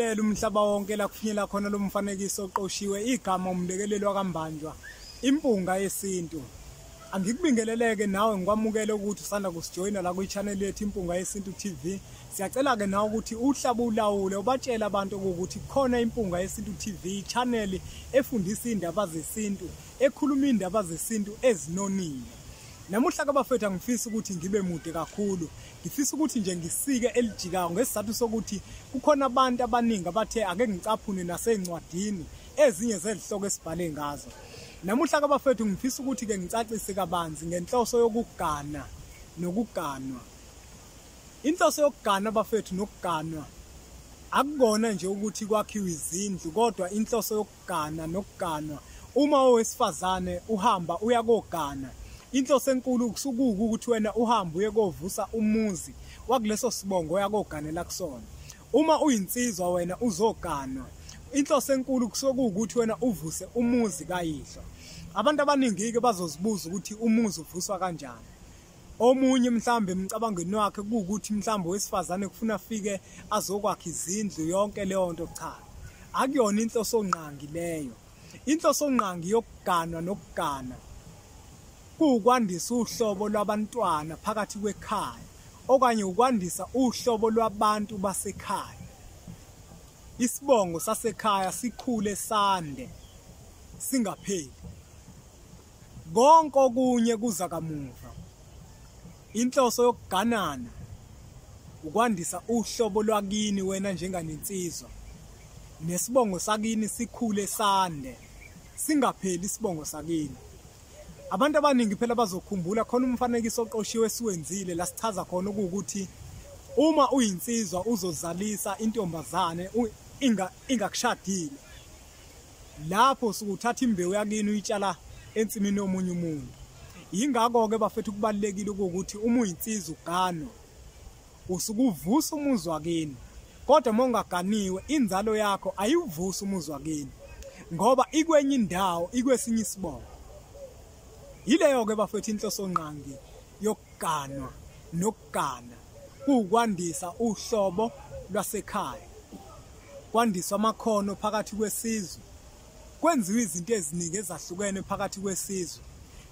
Ngiyawubingelela umhlaba wonke la kufinyela khona lo mfanekiso oqoshiwe igama umlekeleli wakaMbanjwa impunga yesintu. Angikubingeleleke nawe ngikwamukele ukuthi usanda kusijoyina la kwi-channel yethu Impunga Yesintu TV. Siyacela ke nawe ukuthi uhlabe ulawule ubatshele abantu ukuthi khona Impunga Yesintu TV channel efundisa indaba zesintu, ekhuluma indaba zesintu ezinonile. Namuhla ke bafethu angifisi ukuthi ngibe mude kakhulu. Ngifisa ukuthi nje ngisike elijikayo ngesizathu sokuthi kukhona abantu abaningi abathe ake ngicaphune nasezincwadini ezinye zezihloko esibhale ngazo. Namuhla ke bafethu ngifisa ukuthi ke ngicacise kabanzi ngenhloso yokugana nokuganwa. Inhloso yokugana bafethu nokuganwa akukona nje ukuthi kwakhiwe izindlu, kodwa inhloso yokugana nokuganwa uma owesifazane uhamba uya kogana, inhloso enkulu kusuke ukuthi wena uhambe uye kovusa umuzi wakuleso sibongo oyakoganela kusona. Uma uyinsizwa wena uzoganwa, inhloso enkulu kusuke ukuthi wena uvuse umuzi kayihlo. Abantu abaningi-ke bazozibuza ukuthi umuzi uvuswa kanjani. Omunye mhlambe emcabangweni wakhe kuwukuthi mhlambe owesifazane kufuna afike azokwakha izindlu yonke leyo nto. Cha, akuyona inhloso ngqangi leyo. Inhloso ngqangi yokuganwa nokugana kuwukwandisa uhlobo lwabantwana phakathi kwekhaya okanye ukwandisa uhlobo lwabantu basekhaya. Isibongo sasekhaya sikhule sande singapheli. Konke okunye kuza kamuva. Inhloso yokuganana ukwandisa uhlobo lwakini wena njenganensizwa, nesibongo sakini sikhule sande singapheli isibongo sakini. Abantu abaningi phela bazokhumbula khona umfanekiso oqoshiwe esiwenzile la sichaza khona ukuthi uma uyinsizwa uzozalisa intombazane ingakushadile, lapho usukuthatha imbewu yakini uyitshala ensimini yomunye umuntu. Yingakho-ke bafethu kubalulekile ukuthi uma uyinsizwa uganwe, usukuvusa umuzi wakini. Kodwa uma ungaganiwe inzalo yakho ayiwuvusi umuzi wakini ngoba ikwenye indawo, ikwesinye isibongo. Yileyo-ke bafethu inhloso ngqangi yokuganwa nokugana, kuwukwandisa uhlobo lwasekhaya, kwandiswa amakhono phakathi kwesizwe, kwenziwe izinto eziningi ezahlukene phakathi kwesizwe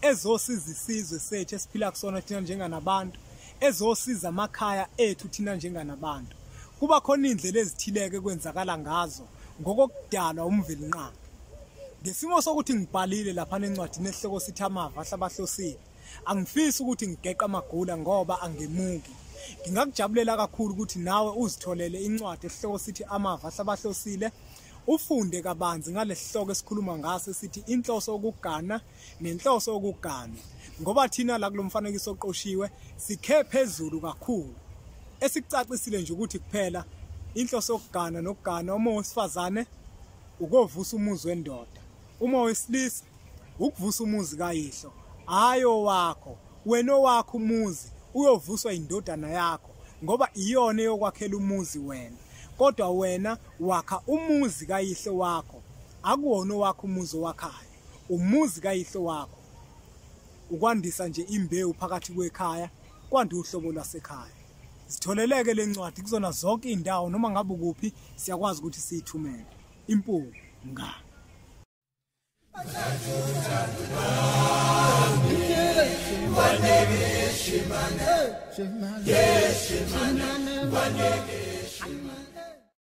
ezosiza isizwe sethu esiphila kusona thina njenganabantu, ezosiza amakhaya ethu thina njenganabantu. Kuba khona indlela ezithileke kwenzakala ngazo ngokokudalwa uMvelinqangi. Ngesimo sokuthi ngibhalile lapha encwadini esihloko sithi Amava Ahlabahlosile, angifisi ukuthi ngigeqe amagula ngoba angemuki. Ngingakujabulela kakhulu ukuthi nawe uzitholele incwadi esihloko sithi Amava Ahlabahlosile, ufunde kabanzi ngalesihloko esikhuluma ngaso sithi inhloso yokugana nenhloso yokugana, ngoba thina la kulomfanekiso oqoshiwe sikhe phezulu kakhulu. Esikucacisile nje ukuthi kuphela inhloso yokugana nokugana uma owesifazane ukovusa umuzi wendoda, uma owesilisa ukuvusa umuzi kayihlo, hayi owakho. Wena owakho umuzi uyovuswa indodana yakho ngoba iyona eyokwakhela umuzi wena, kodwa wena wakha umuzi kayihlo wakho, akuwona owakho umuzi owakhayo, umuzi kayihlo wakho. Ukwandisa nje imbewu phakathi kwekhaya, kwanda uhlobo lwasekhaya. Zitholeleke le ncwadi kuzona zonke iy'ndawo, noma ngabe ukuphi siyakwazi ukuthi siyithumele. Impunga.